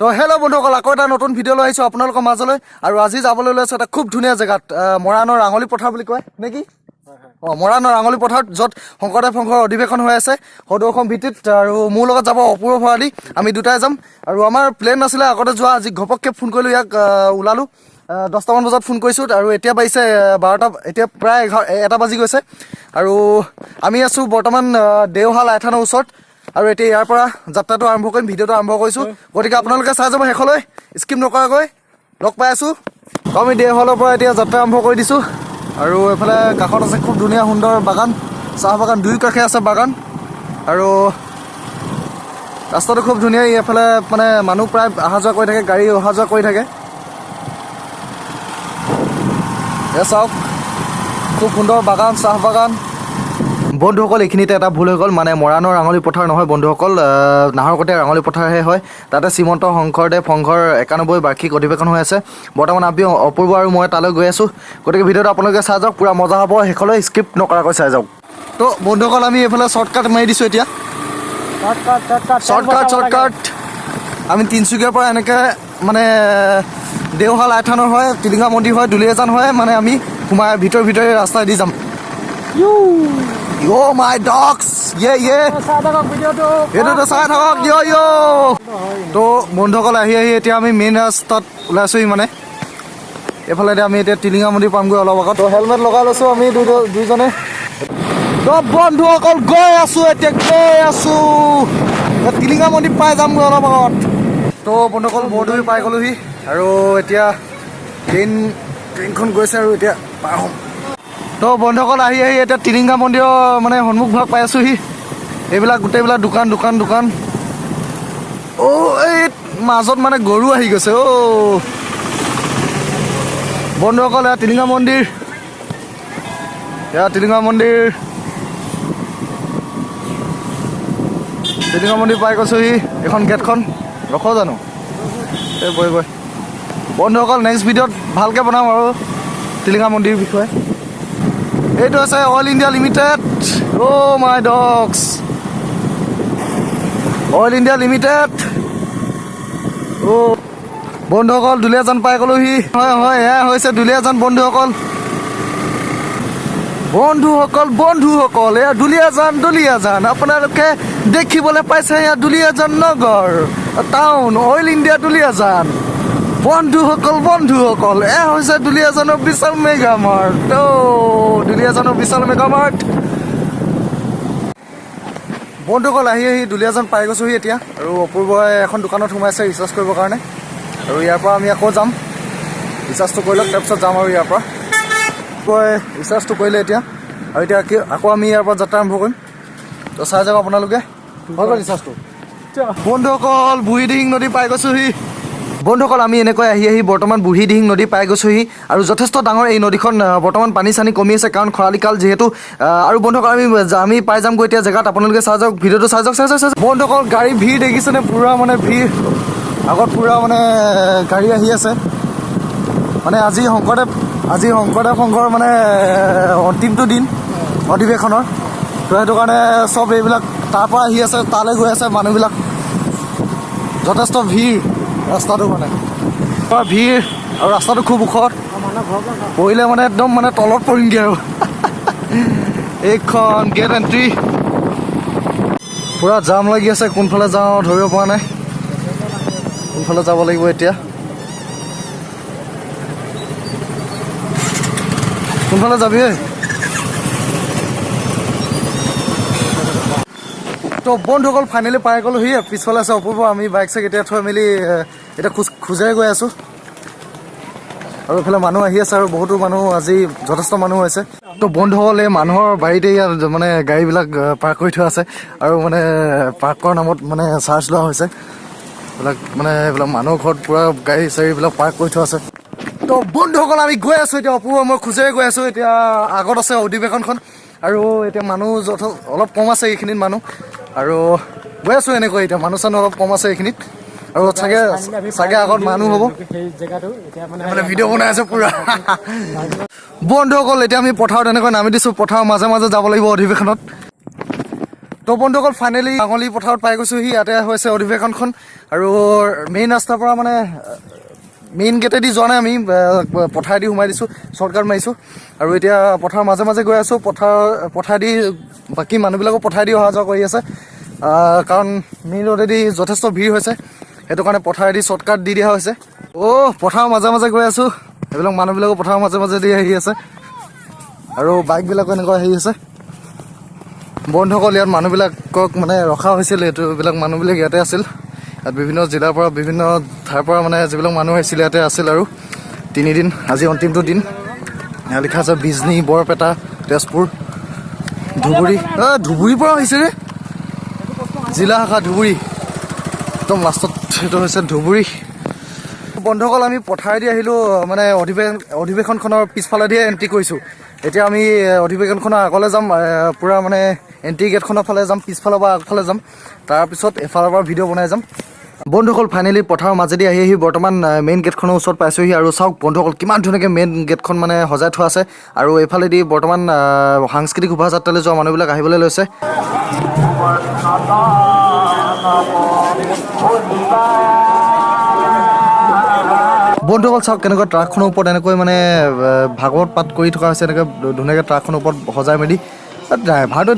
তো হেল্ল' বন্ধুসকল, আকৌ এটা নতুন ভিডিঅ' লৈ আহিছোঁ আপোনালোকৰ মাজলৈ। আৰু আজি যাবলৈ লৈছোঁ এটা খুব ধুনীয়া জেগাত, মৰাণৰ ৰাঙলী পথাৰ বুলি কয় নেকি? অঁ, মৰাণৰ ৰাঙলী পথাৰত, য'ত শংকৰদেৱ সংঘৰ অধিৱেশন হৈ আছে সদৌ অসম ভিত্তিত। আৰু মোৰ লগত যাব অপূৰ্ব ভৰালী, আমি দুটাই যাম। আৰু আমাৰ প্লেন নাছিলে আগতে যোৱা, আজি ঘপককৈ ফোন কৰিলোঁ ইয়াক, ওলালোঁ। 10টামান বজাত ফোন কৰিছোঁ আৰু এতিয়া বাজিছে 12টা, এতিয়া প্ৰায় 11, 1 বাজি গৈছে। আৰু আমি আছোঁ বৰ্তমান দেওশাল আইথানৰ ওচৰত। আৰু এতিয়া ইয়াৰ পৰা যাত্ৰাটো আৰম্ভ কৰিম, ভিডিঅ'টো আৰম্ভ কৰিছোঁ। গতিকে আপোনালোকে চাই যাব শেষলৈ, স্কিপ নকৰাকৈ। লগ পাই আছোঁ। তো আমি দেওশালৰ পৰা এতিয়া যাত্ৰা আৰম্ভ কৰি দিছোঁ। আৰু এইফালে কাষত আছে খুব ধুনীয়া সুন্দৰ বাগান, চাহ বাগান, দুয়ো কাষে আছে বাগান। আৰু ৰাস্তাটো খুব ধুনীয়া। এইফালে মানে মানুহ প্ৰায় অহা যোৱা কৰি থাকে, গাড়ী অহা যোৱা কৰি থাকে। এয়া চাওক, খুব সুন্দৰ বাগান, চাহ বাগান। বন্ধুসকল, এইখিনিতে এটা ভুল হৈ গ'ল, মানে মৰাণৰ ৰাঙলী পথাৰ নহয় বন্ধুসকল, নাহৰকটীয়া ৰাঙলী পথাৰহে হয়। তাতে শ্ৰীমন্ত শংকৰদেৱ সংঘৰ 91 বাৰ্ষিক অধিৱেশন হৈ আছে বৰ্তমান। আমি অপূৰ্ব আৰু মই তালৈ গৈ আছোঁ। গতিকে ভিডিঅ'টো আপোনালোকে চাই যাওক, পূৰা মজা হ'ব। শেষলৈ স্কিপ নকৰাকৈ চাই যাওক। তো বন্ধুসকল, আমি এইফালে শ্বৰ্টকাট মাৰি দিছোঁ এতিয়া। Shortcut, shortcut. আমি তিনিচুকীয়াৰ পৰা এনেকৈ মানে দেওশাল আইথানৰ হয়, টিলিঙা মন্দিৰ হয়, দুলীয়াজান হয়, মানে আমি সোমাই ভিতৰে ভিতৰে ৰাস্তা দি যাম। য়' মাই ডগছ, ইয়ে ইয়ে, এইটোতো চাই থাকক। য়' য়'। তো বন্ধুসকল, আহি আহি এতিয়া আমি মেইন ৰাস্তাত ওলাইছোহি। মানে এইফালে এতিয়া আমি এতিয়া টিলিঙা মন্দিৰ পামগৈ অলপ আগত। তো হেলমেট লগাই লৈছোঁ আমি দুইজনে। তো বন্ধুসকল, গৈ আছোঁ এতিয়া, গৈ আছোঁ, টিলিঙা মন্দিৰ পাই যামগৈ অলপ আগত। তো বন্ধুসকল, বৰদুবি পাই গ'লোহি। আৰু এতিয়া ট্ৰেইনখন গৈছে আৰু এতিয়া পাৰ হ'ম। তো বন্ধুসকল, আহি আহি এতিয়া টিলিঙা মন্দিৰৰ মানে সন্মুখ ভাগ পাই আছোহি। এইবিলাক গোটেইবিলাক দোকান, দোকান, দোকান। অ' এই মাজত মানে গৰু আহি গৈছে। অ' বন্ধুসকল, এয়া টিলিঙা মন্দিৰ, এয়া টিলিঙা মন্দিৰ। টিলিঙা মন্দিৰ পাই গৈছোহি। এইখন গেটখন ৰখ জানো? এই বৈ বৈ। বন্ধুসকল, নেক্সট ভিডিঅ'ত ভালকৈ বনাম আৰু টিলিঙা মন্দিৰ বিষয়ে। এইটো আছে oil India limited. Oh my dogs, oil India limited. অ' বন্ধুসকল, দুলীয়াজান পাই গ'লোহি। হয় হয়, এয়া হৈছে দুলীয়াজান। বন্ধুসকল, বন্ধুসকল, বন্ধুসকল, এয়া দুলীয়াজান, দুলীয়াজান। আপোনালোকে দেখিবলৈ পাইছে এয়া দুলীয়াজান নগৰ, টাউন, অইল ইণ্ডিয়া দুলীয়াজান। বন্ধুসকল, বন্ধুসকল, এয়া হৈছে দুলীয়াজানৰ বিশাল মেগা মাৰ্ট। অ' দুলীয়াজানৰ বিশাল মেগা মাৰ্ট। বন্ধুসকল, আহি আহি দুলীয়াজান পাই গৈছোহি এতিয়া। আৰু অপূৰ্বই এখন দোকানত সোমাইছে ৰিচাৰ্জ কৰিবৰ কাৰণে। আৰু ইয়াৰ পৰা আমি আকৌ যাম। ৰিচাৰ্জটো কৰি লওক, তাৰপিছত যাম। আৰু ইয়াৰ পৰা গৈ ৰিচাৰ্জটো কৰিলে এতিয়া। আৰু এতিয়া কি আকৌ আমি ইয়াৰ পৰা যাত্ৰা আৰম্ভ কৰিম। তো চাই যাওক আপোনালোকে। হৈ গ'ল ৰিচাৰ্জটো। বন্ধুসকল, বুঢ়ীদিহিং নদী পাই গৈছোহি। বন্ধুসকল, আমি এনেকৈ আহি আহি বৰ্তমান বুঢ়ীদিহিং নদী পাই গৈছোহি। আৰু যথেষ্ট ডাঙৰ এই নদীখন। বৰ্তমান পানী চানী কমি আছে, কাৰণ খৰালি কাল যিহেতু। আৰু বন্ধুসকল, আমি আমি পাই যামগৈ এতিয়া জেগাত। আপোনালোকে চাই যাওক, ভিডিঅ'টো চাই যাওক, চাই যাওক, চাই যাওক। বন্ধুসকল, গাড়ী ভিৰ দেখিছেনে? পূৰা মানে ভিৰ, আগত পূৰা মানে গাড়ী আহি আছে। মানে আজি শংকৰদেৱ সংঘৰ মানে অন্তিমটো দিন অধিৱেশনৰ। তো সেইটো কাৰণে চব এইবিলাক তাৰ পৰা আহি আছে, তালৈ গৈ আছে মানুহবিলাক। যথেষ্ট ভিৰ ৰাস্তাটো, মানে পুৰা ভিৰ। আৰু ৰাস্তাটো খুব ওখ, পৰিলে মানে একদম মানে তলত পৰিমগৈ। আৰু এইখন গেট এণ্ট্ৰি। পূৰা জাম লাগি আছে, কোনফালে যাওঁ ধৰিব পৰা নাই। কোনফালে যাব লাগিব এতিয়া? কোনফালে যাবি ঐ? তো বন্ধুসকল, ফাইনেলি পাই গ'লোহি। পিছফালে আছে অপূৰ্ব। আমি বাইক চাইক এতিয়া থৈ মেলি এতিয়া খোজেৰে গৈ আছোঁ। আৰু এইফালে মানুহ আহি আছে আৰু বহুতো মানুহ, আজি যথেষ্ট মানুহ হৈছে। তো বন্ধুসকল, এই মানুহৰ বাৰীতে ইয়াত মানে গাড়ীবিলাক পাৰ্ক কৰি থোৱা আছে। আৰু মানে পাৰ্কৰ নামত মানে চাৰ্জ লোৱা হৈছে। এইবিলাক মানে এইবিলাক মানুহৰ ঘৰত পূৰা গাড়ী চাড়ীবিলাক পাৰ্ক কৰি থোৱা আছে। তো বন্ধুসকল, আমি গৈ আছোঁ এতিয়া, অপূৰ্ব মই খোজেৰে গৈ আছোঁ। এতিয়া আগত আছে অধিৱেশনখন। আৰু এতিয়া মানুহ অলপ কম আছে এইখিনিত মানুহ। আৰু গৈ আছোঁ এনেকৈ। এতিয়া মানুহ চানুহ অলপ কম আছে এইখিনিত। আৰু চাগে চাগে আগত মানুহ হ'ব। সেই জেগাটো এতিয়া মানে মানে ভিডিঅ' বনাই আছে পুৰা। বন্ধুসকল, এতিয়া আমি পথাৰত এনেকৈ নামি দিছোঁ। পথাৰৰ মাজে মাজে যাব লাগিব অধিৱেশনত। তো তো বন্ধুসকল, ফাইনেলি আঙুলি পথাৰত পাই গৈছোহি। ইয়াতে হৈছে অধিৱেশনখন আৰু মেইন ৰাস্তাৰ পৰা, মানে মেইন গেটেদি যোৱা নাই আমি, পথাৰেদি সোমাই দিছোঁ, শ্বৰ্টকাট মাৰিছোঁ। আৰু এতিয়া পথাৰৰ মাজে মাজে গৈ আছোঁ। পথাৰেদি বাকী মানুহবিলাকো পথাৰেদি অহা যোৱা কৰি আছে, কাৰণ মেইন ৰোডেদি যথেষ্ট ভিৰ হৈছে। সেইটো কাৰণে পথাৰেদি শ্বৰ্টকাট দি দিয়া হৈছে। অ', পথাৰৰ মাজে মাজে গৈ আছোঁ। এইবিলাক মানুহবিলাকো পথাৰৰ মাজে মাজে দি আহি আছে আৰু বাইকবিলাকো এনেকুৱা আহি আছে। বন্ধুসকল, ইয়াত মানুহবিলাকক মানে ৰখা হৈছিল। এইটো এইবিলাক মানুহবিলাক ইয়াতে আছিল। ইয়াত বিভিন্ন জিলাৰ পৰা, বিভিন্ন ঠাইৰ পৰা মানে যিবিলাক মানুহ আহিছিল, ইয়াতে আছিল আৰু 3 দিন। আজি অন্তিমটো দিন। ইয়াত লিখা আছে বিজনী, বৰপেটা, তেজপুৰ, ধুবুৰী। ধুবুৰীৰ পৰা আহিছে ৰে। জিলা শাখা ধুবুৰী, একদম লাষ্টত সেইটো হৈছে ধুবুৰী। বন্ধুসকল, আমি পথাৰেদি আহিলোঁ, মানে অধিৱেশনখনৰ পিছফালেদিয়ে এণ্ট্ৰি কৰিছোঁ। এতিয়া আমি অধিৱেশনখনৰ আগলৈ যাম, পূৰা মানে এণ্ট্ৰি গেটখনৰ ফালে যাম, পিছফালৰ পৰা আগফালে যাম, তাৰপিছত এফালৰ পৰা ভিডিঅ' বনাই যাম। বন্ধুসকল, ফাইনেলি পথাৰৰ মাজেদি আহি আহি বৰ্তমান মেইন গেটখনৰ ওচৰত পাইছোঁহি। আৰু চাওক বন্ধুসকল, কিমান ধুনীয়াকৈ মেইন গেটখন মানে সজাই থোৱা আছে। আৰু এইফালেদি বৰ্তমান সাংস্কৃতিক শোভাযাত্ৰালৈ যোৱা মানুহবিলাক আহিবলৈ লৈছে। বন্ধুসকল, চাওক কেনেকৈ ট্ৰাকখনৰ ওপৰত এনেকৈ মানে ভাগৱত পাঠ কৰি থকা হৈছে, এনেকৈ ধুনীয়াকৈ ট্ৰাকখনৰ ওপৰত সজাই মেলি। ড্ৰাইভাৰটো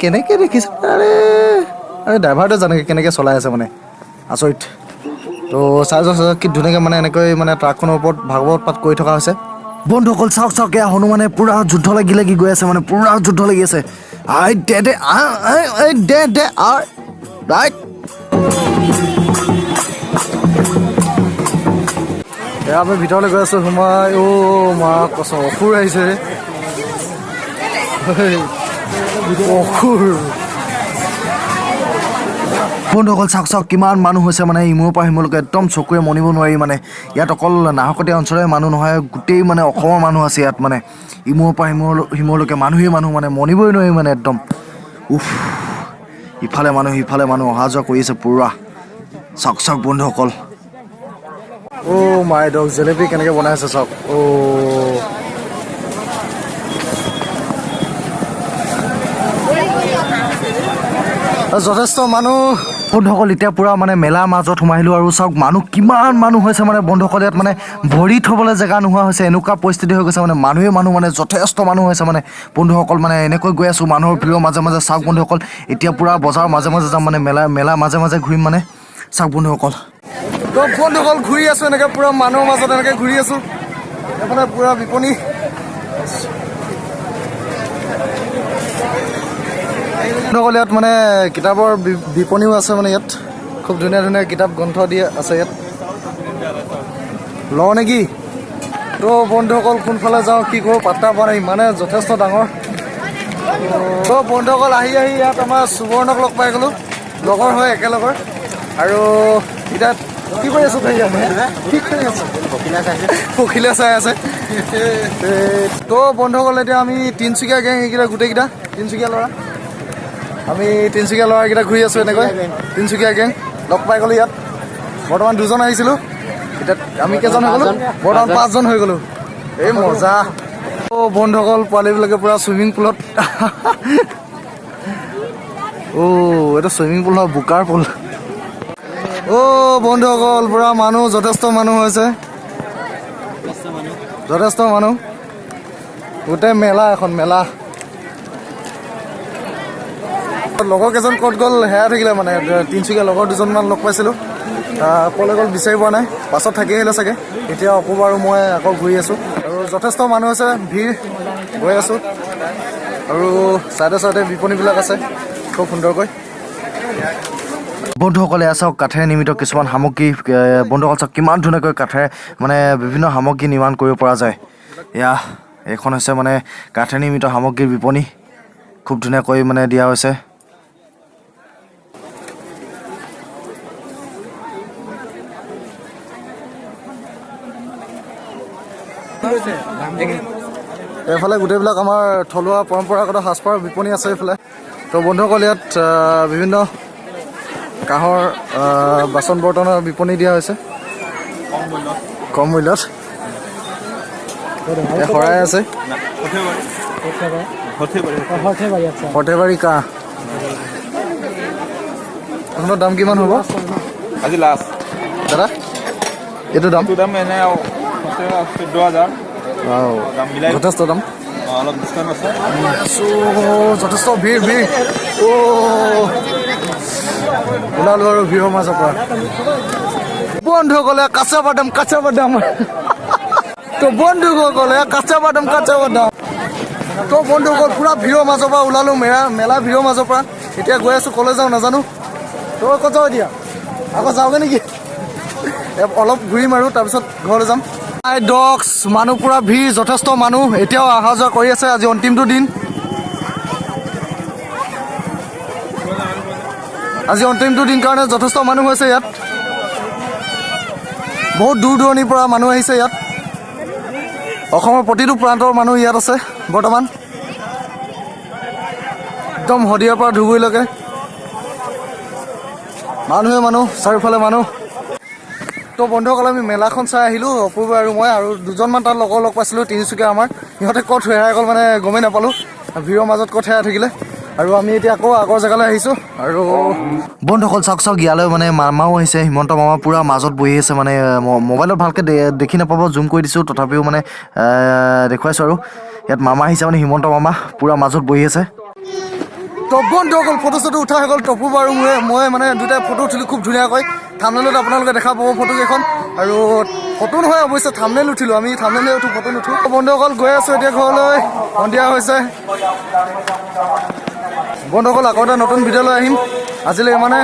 কেনেকৈ দেখিছে? আৰে আৰে, ড্ৰাইভাৰটোৱে জানে কেনেকৈ চলাই আছে, মানে আচৰিত। তো চাই যাওক, চাওক কি ধুনীয়াকৈ মানে এনেকৈ মানে ট্ৰাকখনৰ ওপৰত ভাগৱত পাঠ কৰি থকা হৈছে। বন্ধুসকল, চাওক চাওক, এয়া হনুমানে পূৰা যুদ্ধ লাগি লাগি গৈ আছে, মানে পূৰা যুদ্ধ লাগি আছে। I they they I they they I right. এয়া আমি ভিতৰলৈ গৈ আছোঁ সোমাই। অ' মা কচম, অসুৰ আহিছে ৰে। হেই, অসুৰ। বন্ধুসকল, চাওক চাওক, কিমান মানুহ হৈছে, মানে ইমূৰৰ পৰা সিমূৰলৈকে একদম চকুৰে মনিব নোৱাৰি। মানে ইয়াত অকল নাহৰকটীয়া অঞ্চলৰে মানুহ নহয়, গোটেই মানে অসমৰ মানুহ আছে ইয়াত। মানে ইমূৰৰ পৰা সিমূৰলৈকে মানুহেই মানুহ, মানে মনিবই নোৱাৰি মানে একদম। উফ, ইফালে মানুহ সিফালে মানুহ অহা যোৱা কৰি আছে পূৰা। চাওক চাওক বন্ধুসকল। অ' মাই ডগ, জেলেপি কেনেকৈ বনাই আছে চাওক। অ' যথেষ্ট মানুহ। বন্ধুসকল, এতিয়া পূৰা মানে মেলাৰ মাজত সোমাই আহিলোঁ আৰু চাওক মানুহ কিমান মানুহ হৈছে। মানে বন্ধুসকল, ইয়াত মানে ভৰি থ'বলৈ জেগা নোহোৱা হৈছে, এনেকুৱা পৰিস্থিতি হৈ গৈছে। মানে মানুহে মানুহ, মানে যথেষ্ট মানুহ হৈছে। মানে বন্ধুসকল, মানে এনেকৈ গৈ আছোঁ মানুহৰ ভিৰৰ মাজে মাজে। চাওক বন্ধুসকল, এতিয়া পূৰা বজাৰৰ মাজে মাজে যাম, মানে মেলাৰ মাজে মাজে ঘূৰিম। মানে চাওক বন্ধুসকল। তো বন্ধুসকল, ঘূৰি আছোঁ এনেকৈ পূৰা মানুহৰ মাজত এনেকৈ ঘূৰি আছোঁ। এইফালে পূৰা বিপণী। বন্ধুসকল, ইয়াত মানে কিতাপৰ বিপণীও আছে। মানে ইয়াত খুব ধুনীয়া ধুনীয়া কিতাপ গ্ৰন্থ দি আছে ইয়াত। লওঁ নেকি? তো বন্ধুসকল, কোনফালে যাওঁ, কি কৰোঁ পাত্তা পোৱা নাই, মানে যথেষ্ট ডাঙৰ। তো বন্ধুসকল, আহি আহি ইয়াত আমাৰ সুবৰ্ণক লগ পাই গ'লোঁ, লগৰ হয় একেলগৰ। আৰু এতিয়া কি কৰি আছো তই ইয়াত? কি কৰি আছ? পখিলা চাই আছে। তো বন্ধুসকল, এতিয়া আমি তিনিচুকীয়া গেং, এইকেইটা গোটেইকেইটা তিনিচুকীয়া ল'ৰা। আমি তিনিচুকীয়া ল'ৰাকেইটা ঘূৰি আছোঁ এনেকৈ। তিনিচুকীয়া গেং লগ পাই গ'লোঁ ইয়াত। বৰ্তমান দুজন আহিছিলোঁ, এতিয়া আমি কেইজন হৈ গ'লোঁ? বৰ্তমান পাঁচজন হৈ গ'লোঁ। এই মজা। অ' বন্ধুসকল, পোৱালীবিলাকে পূৰা চুইমিং পুলত। অ' এইটো চুইমিং পুল নহয়, বোকাৰ পুল। অ' বন্ধুসকল, পূৰা মানুহ, যথেষ্ট মানুহ হৈছে, যথেষ্ট মানুহ। গোটেই মেলা এখন মেলা। লগৰ কেইজন ক'ত গ'ল সেয়া থাকিলে। মানে তিনিচুকীয়া লগৰ দুজনমান লগ পাইছিলোঁ, ক'লৈ গ'ল বিচাৰি পোৱা নাই, বাছত থাকি আহিলে চাগে। এতিয়া অপূৰ্ব আৰু মই আকৌ ঘূৰি আছোঁ আৰু যথেষ্ট মানুহ আছে, ভিৰ। গৈ আছোঁ আৰু চাইডে চাইডে বিপণীবিলাক আছে খুব সুন্দৰকৈ। বন্ধুসকলে, এয়া চাওক কাঠেৰে নিৰ্মিত কিছুমান সামগ্ৰী। বন্ধুসকল, চাওক কিমান ধুনীয়াকৈ কাঠেৰে মানে বিভিন্ন সামগ্ৰী নিৰ্মাণ কৰিব পৰা যায়। এয়া এইখন হৈছে মানে কাঠেৰে নিৰ্মিত সামগ্ৰীৰ বিপণী, খুব ধুনীয়াকৈ মানে দিয়া হৈছে। এইফালে গোটেইবিলাক আমাৰ থলুৱা পৰম্পৰাগত সাজপাৰ বিপণী আছে এইফালে। তো বন্ধুসকল, ইয়াত বিভিন্ন কাঁহৰ বাচন বৰ্তনৰ বিপণী দিয়া হৈছে কম মূল্যত। এই শৰাই আছে সৰ্থেবাৰী কাঁহ। এইখনৰ দাম কিমান হ'ব? আজি লাষ্ট। দাদা, এইটো দাম? এইটো দাম এনে 14,000। দাম মিলাই। যথেষ্ট দাম। অলপ ডিছকাউণ্ট আছে। চ' যথেষ্ট ভিৰ ভিৰ। অ' ওলালো আৰু ভিৰৰ মাজৰ পৰা। বন্ধুসকলে, কাঁচা বাদাম, কাঁচা বাদাম। তো বন্ধুসকলে, কাঁচা বাদাম, কাঁচা বাদাম। তো বন্ধুসকল, পূৰা ভিৰৰ মাজৰ পৰা ওলালো, মেলা মেলা ভিৰৰ মাজৰ পৰা। এতিয়া গৈ আছোঁ, ক'লৈ যাওঁ নাজানো। তই ক'ত যাওঁ এতিয়া? আকৌ যাওঁগৈ নেকি? অলপ ঘূৰিম আৰু তাৰপিছত ঘৰলৈ যাম। আই ডগছ, মানুহ পূৰা ভিৰ, যথেষ্ট মানুহ এতিয়াও অহা যোৱা কৰি আছে। আজি অন্তিমটো দিন। আজি অন্তিমটো দিন কাৰণে যথেষ্ট মানুহ হৈছে ইয়াত। বহুত দূৰ দূৰণিৰ পৰা মানুহ আহিছে ইয়াত। অসমৰ প্ৰতিটো প্ৰান্তৰ মানুহ ইয়াত আছে বৰ্তমান। একদম শদিয়াৰ পৰা ধুবুৰীলৈকে মানুহে মানুহ, চাৰিওফালে মানুহ। তো বন্ধুসকল, আমি মেলাখন চাই আহিলোঁ, অপূৰ্ব আৰু মই। আৰু দুজনমান তাৰ লগৰ লগ পাইছিলোঁ তিনিচুকীয়া আমাৰ। সিহঁতে ক'ত হেৰাই গ'ল মানে গমেই নাপালোঁ, ভিৰৰ মাজত ক'ত হেৰাই থাকিলে। আৰু আমি এতিয়া আকৌ আগৰ জেগালৈ আহিছোঁ। আৰু বন্ধুসকল, চাওক চাওক, ইয়ালৈ মানে মামাও আহিছে, হিমন্ত মামা পূৰা মাজত বহি আছে। মানে মোবাইলত ভালকৈ দেখি নাপাব, জুম কৰি দিছোঁ, তথাপিও মানে দেখুৱাইছোঁ। আৰু ইয়াত মামা আহিছে, মানে হিমন্ত মামা পূৰা মাজত বহি আছে। তো বন্ধুসকল, ফটো চটো উঠা হৈ গ'ল। টপু আৰু মোৰে মই মানে দুটাই ফটো উঠিলোঁ খুব ধুনীয়াকৈ। থামনেলত আপোনালোকে দেখা পাব ফটোকেইখন। আৰু ফটো নহয় অৱশ্যে, থামনেল উঠিলোঁ আমি। থামনেলে উঠো, ফটো নুঠো। বন্ধুসকল, গৈ আছোঁ এতিয়া ঘৰলৈ, সন্ধিয়া হৈছে। বন্ধুসকল, আকৌ এটা নতুন ভিডিঅ' লৈ আহিম। আজিলৈ ইমানে।